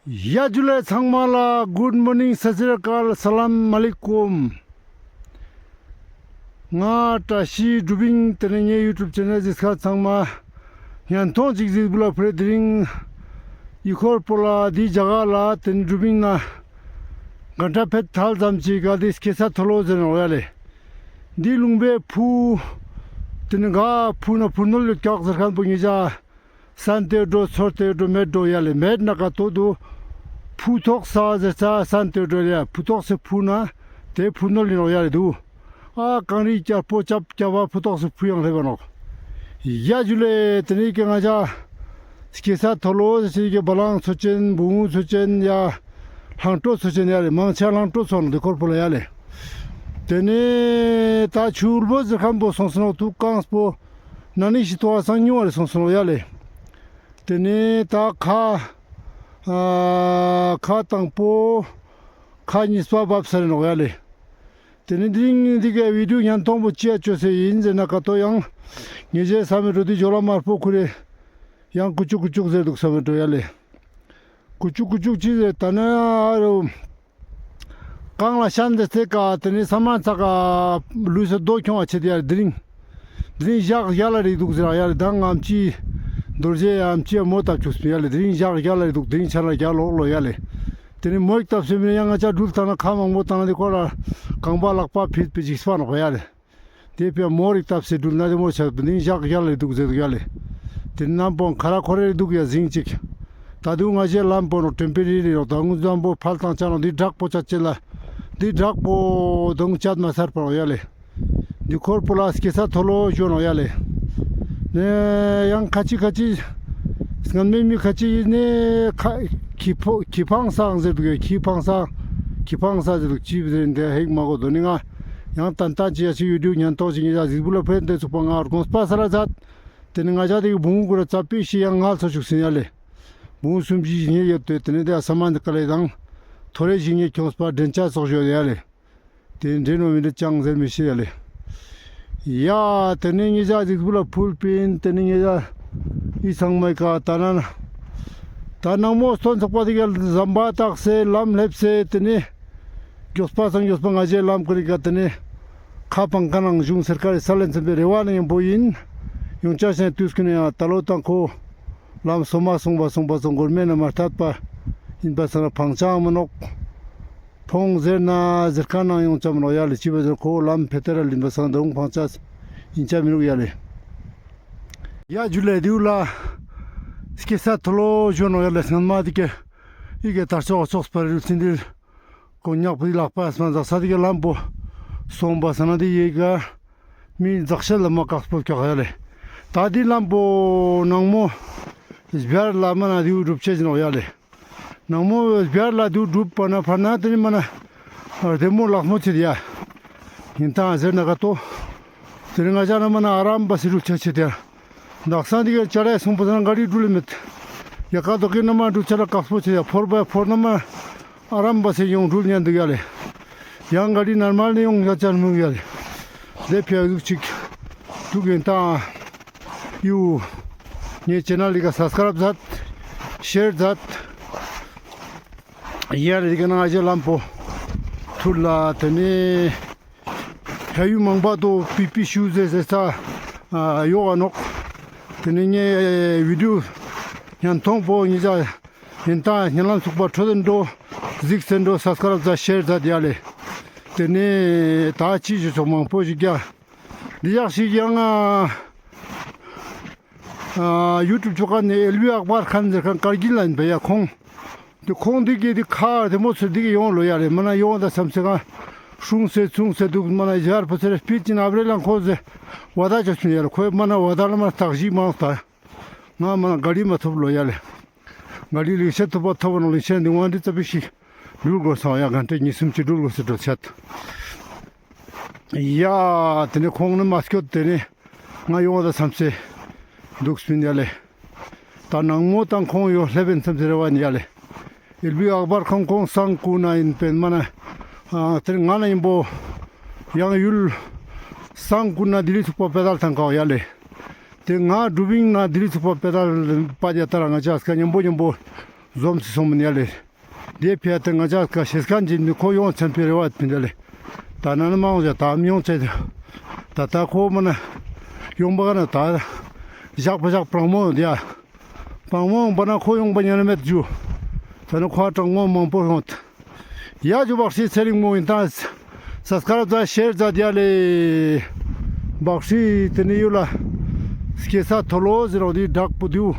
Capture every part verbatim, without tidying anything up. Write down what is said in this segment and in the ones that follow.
ཡ་ཇུ་ལེ་ཚང་མ་ལ། གུཌ་མོར་ནིང་། སད་སི་རི་ཨ་ཀལ། ས་ལམ་མ་ལེ་ཀུམ། ང་བཀྲ་ཤིས་དབྱངས་ཅན་ནི་ངའི་ཡུ་ཊུབ་ཆེ་ནལ་གཟིགས་མཁན་ཚང་མ་ཉན་ཐོང་ཅིག་གཟིགས་འབུལ་ལ་ཕུལ། དེ་རིང་ཡུལ་སྐོར་པོ་ལ་འདི་རྒྱ་གར་ལ་དེ་ནི་དབྱངས་ཅན་ན་གྷན་ཊ་ཕེད་ཐལ་ཙམ་ཅིག་ག་དེ་སྐྱེ་ས་མཐོ་ལོ་ཟེར་ནོག་ཡ་ལེ། འདི་ལུང་པའི་ཕུ་དེ་ནི་ག་ཕུ་ན་ཕུ་ནོར་ལི་ཀྱག་ཟེར་མཁན་པོ་ཉེ་ཞ་སན་ཏེ་འགྲོ་ཚོར་ཏེ་འགྲོ་མེད་འགྲོ་ཡ་ལེ། མེད་ན་ཀ་ཏོ་དུ་ཕུ་ཐོག་ས་ཟེར་ས་སན་ཏེ་འགྲོ་ཡ། ཕུ་ཐོག་སེ་ཕུ་ན་དེ་ཕུ་ནོར་ལི་ནོག་ཡ་ལེ་དུ། ཨ་གངས་རི་རྒྱལ་པོ་ཅབ་ཅབ་བ་ཕུ་ཐོག་སེ་ཕུ་ཡང་སླེབས་པ་ནོག། ཡ་ཇུ་ལེ། དེ་ནི་ཀྱེ་ང་ཞ་སྐྱེ་ས་མཐོ་ལོ་ཟེར་ཀྱེ་བ་ལང་ཚོ་ཅན་བུང་བུ་ཚོ་ཅན་ཡ་ལྷང་ཏོ་ཚོ་ཅན་ཡ་ལེ། མང་ཆེ་ལྷང་ཏོ་ཚོ་ནོག་དེ་སྐོར་པོ་ལ་ཡ་ལེ། དེ་ནི་ད་ཆུ་བུར་བོ་ཟེར་མཁན་པོ་སོང་སོང་ནོག་དུ་རྐང་སྤོ་ན་ནི་ཤི་ཏོ་བ་སང་ཉུང་བ་ལེ་སོང་སོང་ནོག་ཡ་ལེ། དེ་ནི་ད་ཁ་ཨ་ཁ་དང་པོ་ཁ་གཉིས་པ་བབས་ས་རེ་ནོག་ཡ་ལེ། དེ་ནི་དེ་རིང་འདི་གའི་བི་ཌིའོ་ཉན་ཐོང་པོ་ཅི་ཡ་ཅོ་སེ་ཡིན་ཟེར་ན་ཀ་ཏོ་ཡང་ངེ་ཞེ་ས་མེད་འགྲོ་དེ་ཇོ་ལ་དམར་པོ་ཁུ་རེ་ཡང་ཀུ་ཅུག་ཀུ་ཅུག་ཟེར་འདུག་ས་མེད་འགྲོ་ཡ་ལེ། ཀུ་ཅུག་ཀུ་ཅུག་ཅི་ཟེར་ད་ན་རུ་རྐང་ལ་ཤན་ཟེར་ཚེ་ཀ་དེ་ནི་ས་མ་ཚ་ཀ་ལུས་སེ་རྡོ་ཁྱོང་བ་ཆེ་དེ་ཡ་ལེ། དེ་རིང་དེ་རིང་ཞག་བརྒྱ་ལ་རིག་འདུག་ཟེར་ཡ་ལེ། ད་ང་ཨམ་ཆི་རྡོ་རྗེ་ཨམ་ཆི་མོ་བཏབ་བཅུག་སོང་ཡ་ལེ། དེ་རིང་ཞག་བརྒྱ་ལ་རིག་འདུག། དེ་རིང་ཆ་ལ་བརྒྱ་ལོག་ལོ་ཡ་ལེ། དེ་ནི་མོ་ཡིག་བཏབ་སེ་མི་ནི་ཡང་ང་ཅག་འགྲུལ་ཐང་ན་ཁ་མང་པོ་བཏང་ན་དེ་ཁོ་ལ་རྐང་པ་ལག་པ་ཕིད་པི་ཅིག་སྤ་ནོག་ཡ་ལེ། དེ་ཕི་མོ་ཡིག་བཏབ་སེ་འགྲུལ་ན་དེ་མོ་ཆ་དེ་རིང་ཞག་བརྒྱ་ལ་རིག་འདུག་ཟེར་འདུག་ཡ་ལེ། དེ་ནི་ནམ་པོ་ཁ་ར་ཁོ་རེ་རིག་འདུག་ཡ་ཟིང་ཅིག། ད་དུང་ང་ཞེ་ལམ་པོ་ནོ་ཊེམ་པོ་རེ་རི་རོག། ད་ངུ་ཙམ་པོ་ཕལ་ཏང་ཆ་ནོ་འདི་བྲག་པོ་ཆ་ཅེ་ལ། འདི་བྲག་པོ་དུང་ཆད་མ་སར་པ་ཡ་ལེ། འདི་སྐོར་པོ་ལ་སྐྱེ་ས་མཐོ་ལོ་ཞོ་ནོ་ཡ་ལེ། ནེ་ཡང་ཁ་ཅིག་ཁ་ཅིག་སྔན་མེ་མི་ཁ་ཅིག་ནེ་ཁ་ཁྱི་ཕོ་ཁྱི་ཕང་སང་ཟེར་འདུག་ཡ། ཁྱི་ཕང་སང་ཁྱི་ཕང་སང་ཟེར་འདུག་ཅི་ཟེར་འདི་ཧེག་མ་གོ་དོ་ནི། ང་ཡང་ཏན་ཏན་ཅི་ཡ་ཅི་ཡུ་ཊུབ་ཉན་ཐོང་ཅི་ངེ་ཞ་གཟིགས་འབུལ་ལ་ཕེན་ཏེ་ཚུགས་པ་ང་དགོངས་པ་སལ་ལ་མཛད། དེ་ནི་ང་ཞ་དེ་གི་བུང་གུ་ར་ཙ་པི་ཤི་ཡང་ངལ་ཚོ་ཞུགས་སིན་ཡ་ལེ། བུང་གསུམ་བཞི་ཞིག་ངེ་ཡོད་དེ་དེ་ནི་དེ་ཨ་ས་མ་འདི་ཀ་ལེ་དང་ཐོ་རེ་ཞིག་ངེ་ཁྱོངས་པ་འདྲེན་ཆ་སོགས་ཞོ་ཡ་ལེ། དེ་འདྲེན་བ་མི་འདྲེ་ཅང་ཟེར་མི་ཤེས་ཡ་ལེ། ཡ་དེ་ནི་ངེ་ཞ་གཟིགས་འབུལ་ལ་ཕུལ་པིན། དེ་ནི་ངེ་ཞ་ཨི་ཚང་མའི་ཀ་ད་ན་ན་ད་ནང་མོ་སྟོན་ཚོགས་པ་དེ་ག་ཟམ་པ་བཏགས་སེ་ལམ་སླེབས་སེ་དེ་ནི་མགྱོགས་པ་སང་མགྱོགས་པ་ང་ཞེ་ལམ་ཀུ་རི་ཀ་དེ་ནི་ཁ་པང་ཀ་ནང་གཞུང་སེར་ཀ་རི་ས་ལེན་ཚན་པའི་རེ་བ་ནི་ཡང་པོ་ཡིན། ཡོང་ཆ་ཤེས་དུས་ཀུན་ཡང་ད་ལོ་དང་ཁོ་ལམ་སོ་མ་སོང་བ་སོང་བ་སོང་གོར་མེ་ན་མ་ཐད་པ་ཡིན་པ་སང་ན་ཕང་ཆ་མ་ནོག། ཕོང་ཟེར་ན་ཟེར་ཁ་ནང་ཡོང་ཆ་མ་ནོག་ཡ་ལེ། ཅི་བ་ཟེར་ཁོ་ལམ་ཕེ་ཏེ་ར་ལིན་པ་སང་ན་ད་རུང་ཕང་ཆ་ཡིན་ཆ་མི་རུག་ཡ་ལེ། ཡ་ཇུ་ལེ་དེའུ་ལ་སྐྱེ་ས་མཐོ་ལོ་ཞོ་ནོག་ཡ་ལེ། སྔན་མ་དེ་ཀེ་ཨི་ཀེ་དར་ཆོག་ཆོག་སྤར་རུ་ཚིན་དིལ་ཀོ་ཉག་པོ་དེ་ལག་པ་སྨན་ཛག་ས་དེ་ཀེ་ལམ་པོ་སོང་བ་སང་ན་དེ་ཡེ་ག་མི་ཛག་ཤལ་ལ་མ་ཀག་སྤོ་ཀྱག་ཡ་ལེ། ད་དེ་ལམ་པོ་ནང་མོ་སྦྱར་ལ་མ་ན་དེའུ་སྒྲུབ་ཆེ་ཅི་ནོག་ཡ་ལེ། ནང་མོ་སྦྱར་ལ་དེའུ་སྒྲུབ་པ་ན་ཕར་ན་དེ་ནི་མ་ན་བདེ་མོ་ལག་མོ་ཆེ་དེ་ཡ། ཡིན་ད་ཟེར་ན་ག་ཏོ། དེ་ནི་ང་ཅག་ན་མ་ན་ཨ་རམ་བ་སི་རུ་ཆ་ཆེ་དེ་ཡ། དག་ས་འདི་ག་ཅ་ར་སོང་པོ་ཟ་ན་ག་རི་འགྲུལ་མེད། ཡ་ཀ་དོ་ཀེ་ན་མ་འགྲུལ་ཆ་ལ་ཀག་སྤོ་ཆེ་ཡ། ཕོར་བའི་ཕོར་ན་མ་ཨ་རམ་བ་སེ་ཡོང་འགྲུལ་ཉན་འདུག་ཡ་ལེ། ཡང་ག་རི་ནར་མལ་ནི་ཡོང་ཡ་ཅན་མུག་ཡ་ལེ། ལེ་ཕྱི་ཟུག་ཅིག་འདུག་ཡིན་ད། ཡུ་ངའི་ཆེ་ནལ་འདི་ག་སབ་སི་ཀ་རབ་མཛད། ཤེར་མཛད། ཡ་ལེ་འདི་ག་ན་ང་ཞེ་ལམ་པོ་ཐུར་ལ་དེ་ནི། ཕ་ཡུལ་མང་པ་དོ་པི་པི་ཤུ་ཟེར་ཟེར་ས་ཡོག་ག་ནོག། དེ་ནི་ངའི་བི་ཌིའོ་ཉན་ཐོང་པོ་ཉི་ཟ་ཡིན་ད་ཉན་ལམ་ཚུགས་པ་འཕྲོད་དེ་འགྲོ་གཟིགས་སེ་འགྲོ་སབ་སི་ཀ་རབ་ཛ་ཤེར་ཛ་ཡ་ལེ། དེ་ནི་ད་ཅི་ཞུ་ཆོག་མང་པོ་ཞིག་ཡ་འདི་ཡག་ཞིག་ཡང་ཨ་ཡུ་ཊུབ་ཆོ་ག་ནི་ཨེལ་བི་ཨག་བར་ཁཱན་ཟེར་ཁན་ཀར་གིལ་ལ་ཡིན་པ་ཡ་ཁོང་། དེ་ཁོང་འདི་གི་དེ་ཁ་དེ་མོ་ཚོ་འདི་གི་ཡོང་ལོ་ཡ་ལེ། མ་ན་ཡོང་ད་སམ་སེ་ག་སྲུང་སེ་ཚུང་སེ་འདུག། མ་ན་ཡར་པོ་ཚེ་རེ་སྤིད་ཅིན་ཨབ་རེ་ལང་ཁོ་ཟེ་བ་ད་ཅོ་སུན་ཡ་ལེ། ཁོས་མ་ན་བ་ད་ལ་མ་སྟག་ཞིག་མང་སྟ། ང་མ་ན་ག་རི་མ་ཐོབ་ལོ་ཡ་ལེ། ག་རི་ལིང་ཤེད་ཐོབ་པ་ཐོབ་པ་ནོ་ལིང་ཤེད་འདི་ཝང་འདི་ཙ་པིག་ཞིག་འགྲུལ་དགོས་སོང་ཡ། གན་ཏེ་ཉི་སུམ་ཅིག་འགྲུལ་དགོས་སེ་འགྲོ་ཆད། ཡ་དེ་ནས་ཁོང་ནི་མ་སྐྱོད་དེ་ནས། ང་ཡོང་བ་ད་སམ་སེ་འདུག་སྤིན་ཡ་ལེ། ད་ནང་མོ་དང་ཁོང་ཡོ་སླེབས་ཡིན་སམ་སེ་རེ་བ་ཡིན་ཡ་ལེ། ཨེལ་བི་ཨག་བར་ཁང་ཁོང་སང་ཀུ་ན་ཡིན་པེན་མ་ན། ཨ་དེར་ང་ན་ཡིན་པོ། ཡང་ཡུལ་སང་ཀུ་ན་དི་ལི་ཚུགས་པ་པེ་དལ་ཐང་ཀའོ་ཡ་ལེ། དེ་ང་སྒྲུབ་ཡིན་ན་དི་ལི་ཚུགས་པ་པེ་དལ་པ་རྒྱ་ད་ར་ང་ཅག་སྐ་མཉམ་པོ་མཉམ་པོ། ཛོམས་སེ་སོང་མིན་ཡ་ལེ། དེ་ཕི་ཡ་ཏེ་ང་ཅག་ཀ་ཤེས་ཁན་ཅིག་མི་ཁོ་ཡོང་ཚན་པའི་རེ་བ་ཡོད་པིན་ཡ་ལེ། ད་ན་ནི་མ་ཡོང་ཅ་ད་མི་ཡོང་ཅ་དེ། ད་ད་ཁོ་མ་ན་ཡོང་པ་ག་ན་ད་ཞག་པ་ཞག་པྲང་མོ་ཡོང་དེ་ཡ། པྲང་མོ་ཡོང་པ་ན་ཁོ་ཡོང་པ་ཉན་ན་མེད་ཇུ། ད་ནི་ཁོ་ཨ་གྲང་མོ་མང་པོ་ཡོང་། ཡ་ཇུ་བག་ཤི་ཚེ་རིང་མོ་ཡིན་ད། སབ་སི་ཀ་རབ་ཛད་ཤེར་ཛད་ཡ་ལེ། བག་ཤི་ཏེ་ནེ་ཡུལ་ལ་སྐྱེ་ས་ཐོ་ལོ་ཟེར་རོགས་དེ་བྲག་པོ་དེའུ་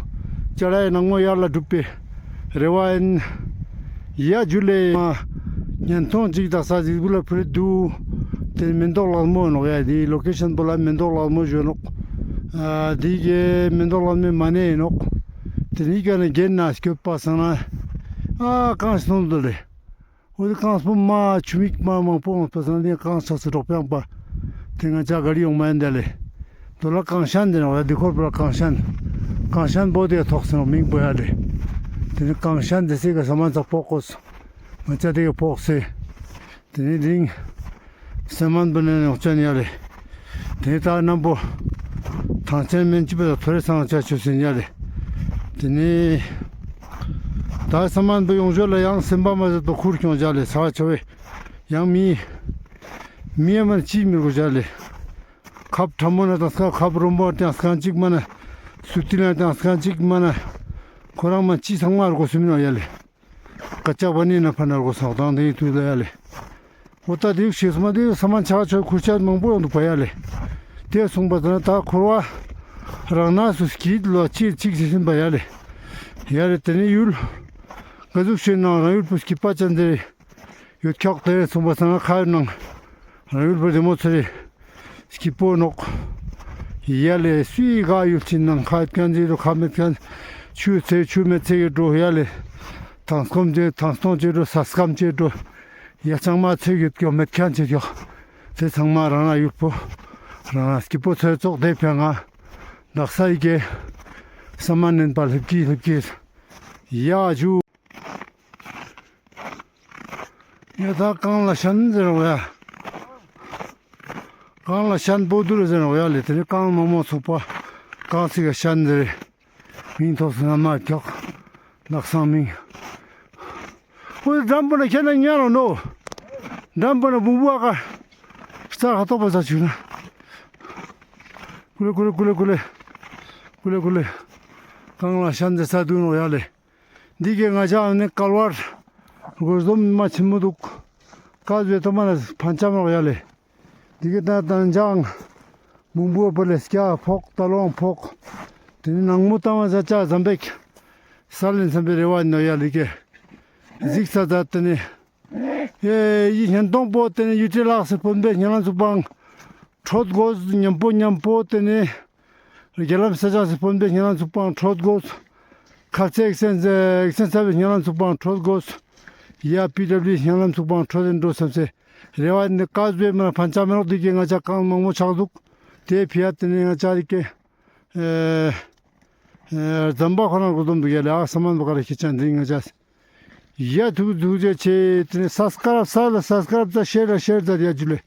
ཅ་ལ་ཡི་ནང་མོ་ཡར་ལ་སྒྲུབ་པའི་རེ་བ་ཡིན། ཡ་ཇུ་ལེ། ཉན་ཐོང་ཅིག་དག་ས་ཟིག་བུ་ལ་ཕུལ་དུ། ཏེ་མེན་ཏོག་ལག་མོ་ནོག་ཡ། དེ་ལོ་ཀེ་ཤན་པོ་ལ་མེན་ཏོག་ལག་མོ་ཞུ་ནོག། ཨ་དེ་གི་མེན་ཏོག་ལག་མོའི་མ་ནེ་ཡིན་ནོག། ཏེ་ནི་ཀ་ནེ་རྒྱན་ན་སྐྱོད་པ་སང་ན་ཨ་གང་སོང་དུ་ལེ། འོ་དེ་གངས་པོ་མ་ཆུ་མིག་མ་མང་པོ་འོང་པ་སང་དེ་གངས་ཆགས་སུ་འགྲོགས་པའང་པ། དེ་ང་ཅག་ག་རི་ཡོང་མ་ཡིན་དེ་ལེ། དོ་ལ་གངས་ཤན་དེ་ནོག་ཡ། དེ་ཁོར་པོ་ལ་གངས་ཤན། གངས་ཤན་པོ་དེ་ཐོག་སེ་ནོག་མིང་པོ་ཡ་ལེ། དེ་ནི་གངས་ཤན་དེ་སེ་ག་ས་མ་ཚ་ཕོག་གོས། ང་ཅག་དེ་ག་ཕོག་སེ། དེ་ནི་རིང་། སེ་མན་པོ་ནེ་ནོག་ཅན་ཡ་ལེ། དེ་ནི་ད་ནམ་པོ། ཐང་ཆེན་མེན་ཅི་པ་ཐོ་རེ་སང་ཆ་ཆུ་སེ་ཡ་ལེ། དེ་ནི། ད་སེ་མན་པོ་ཡོང་ཞོར་ལ་ཡང་སེམས་པ་མ་ཟད་པ་ཁུར་ཁྱོང་ཅ་ལེ་ས་ཆ་བེ། ཡང་མི། མི་ཡ་མ་ཅི་མི་རུ་ཅ་ལེ། ཁབ་ཁྲ་མོ་ན་དང་སྐ་ཁབ་རོམ་པོ་དང་སྐང་ཅིག་མ་ན། སུ་ཏི་ན་དང་སྐང་ཅིག་མ་ན། ཁོ་རང་མ་ཅི་ཚང་མ་རུ་གོ་སུ་མི་ནོག་ཡ་ལེ། ཀ་ཅག་པ་ནི་ན་ཕ་ན་རུ་གོ་སོང་དང་དེ་ཡི་དུས་ལ་ཡ་ལེ། འོ་ད་དེ་ཤེས་མ་དེ་ས་མ་ཆ་ཆོས་ཁུར་ཆ་མང་པོ་ཡོང་འདུག་པ་ཡ་ལེ། དེ་སོང་པ་ད་ན་ད་འཁོར་བ་རང་ན་སུ་སྐྱིད་ལོ་ཅི་ཅིག་ཞིག་ཟིན་པ་ཡ་ལེ། ཡ་ལེ་དེ་ནི་ཡུལ་ག་ཟུག་ཤེས་ནང་རང་ཡུལ་པོ་སྐྱིད་པ་ཅན་དེ་ཡོད་ཁྱོག་དེ་སོང་པ་ས་ན་ཁ་ཡོད་ནང་རང་ཡུལ་པོ་བདེ་མོ་ཚོ་རེ། སྐྱིད་པོ་ནོག། ཡ་ལེ་སུའི་ག་ཡུལ་ཅིག་ནང་ཁ་ཡོད་ཁན་ཅིག་འགྲོ་ཁ་མེད་ཁན། ཆུ་ཚེ་ཆུ་མེད་ཚེ་གི་འགྲོ་ཡ་ལེ། ཐང་སྐོམ་ཅིག་ཐང་སྟོང་ཅིག་འགྲོ་ས་སྐམ་ཅིག་འགྲོ། ཡ་ཚང་མ་ཚེ་གི་སྐྱོ་མེད་ཁན་ཅིག་ཡོད། དེ་ཚང་མ་རང་རང་ཡུལ་པོ། རང་རང་སྐྱིད་པོ་ཚེ་ཙོགས་དེ་ཕན་ང་། དག་ས་ཡི་གེ། ས་མ་ནན་པ་ལྷེབ་ཀྱི་ལྷེབ་ཀྱི། ཡ་ཇུ། ཡ་ད་གངས་ལ་ཤན་ཟེར་རོ་ཡ། གངས་ལ་ཤན་པོ་དུར་ཟེར་རོ་ཡ་ལེ། དེ་ནི་གངས་མང་མོ་ཚུགས་པ། གངས་སི་ག་ཤན་ཟེར། མིང་ཐོག་སེ་ན་མ་ཀྱོག། ནག་སང་མིང་། ཁོ་འགྲམ་པོ་ན་ཁྱེད་ན་ཉན་རོ་ནོ། འགྲམ་པོ་ན་བུང་བུ་ཨ་ཀ། རྩ་ཁ་ཐོག་པ་ས་ཆུ་ན། ཀུ་ལེ་ཀུ་ལེ་ཀུ་ལེ། ཀུ་ལེ་ཀུ་ལེ། གངས་ལ་ཤན་ཟེར་ས་དུར་ནོ་ཡ་ལེ། འདི་གའི་ང་ཅག་ནི་སྐལ་བར་སྒོར་སྡོམ་མ་ཆེན་མོ་འདུག། ཀ་ཟེ་ཏོ་མ་ན་ཕན་ཆ་མ་ཡ་ལེ། འདི་གའི་ད་དང་ཅང་མུང་བུ་པ་ལེ་སྐྱ་ཕོག་ཏ་ལོང་ཕོག། དེ་ནི་ནང་མོ་ཏང་བ་ཟ་ཅ་ཟམ་པེག་ས་ལེན་སམ་པའི་རེ་བ་ནོ་ཡ་ལེ་ཀེ། གཟིགས་ས་ད་དེ་ནི། ཨེ་ཡི་ཉན་ཏོང་པོ་དེ་ནི་ཡུ་ཏི་ལགས་སེ་དཔོན་པོའི་ཉན་ལ་ཚུགས་པའང་ཁྲོད་དགོས། ཉམ་པོ་ཉམ་པོ་དེ་ནི། རྒྱ་ལམ་ས་ཆ་སི་དཔོན་པོའི་སྙན་ལམ་ཚུགས་པའང་ཁྲོད་དགོས། ཁ་ཚེག་སེན་སེ་ཨེག་སེན་ས་བའི་སྙན་ལམ་ཚུགས་པའང་ཁྲོད་དགོས། ཡ་པི་ཌབ་ལིའུ་སྙན་ལམ་ཚུགས་པའང་ཁྲོད་དེ་འགྲོ་བསམ་སེ། རེ་བ་འདི་ཀ་ཟུ་མ་ཕན་ཆ་མེད་ནོག། འདི་གའི་ང་ཅག་གངས་མང་མོ་ཆགས་འདུག། དེ་ཕི་ཡ་དེ་ནི་ང་ཅག་རིག་གི་ཨེ་ཨེ་ཟམ་པ་ཁོ་རང་གོ་དོམ་འདུག་ཡ་ལེ། ཨ་ས་མན་པ་ག་རེ་ཁྱེད་ཅག་འདི་ང་ཅག་ཡ་ཐུག་ཐུག་ཅེ་ཆེ། དེ་ནི་སབ་སི་ཀ་རབ་ས་ལ་སབ་སི་ཀ་རབ་ཙ་ཤེར་ར་ཤེར་ཙ་ཡ་ཇུ་ལེ།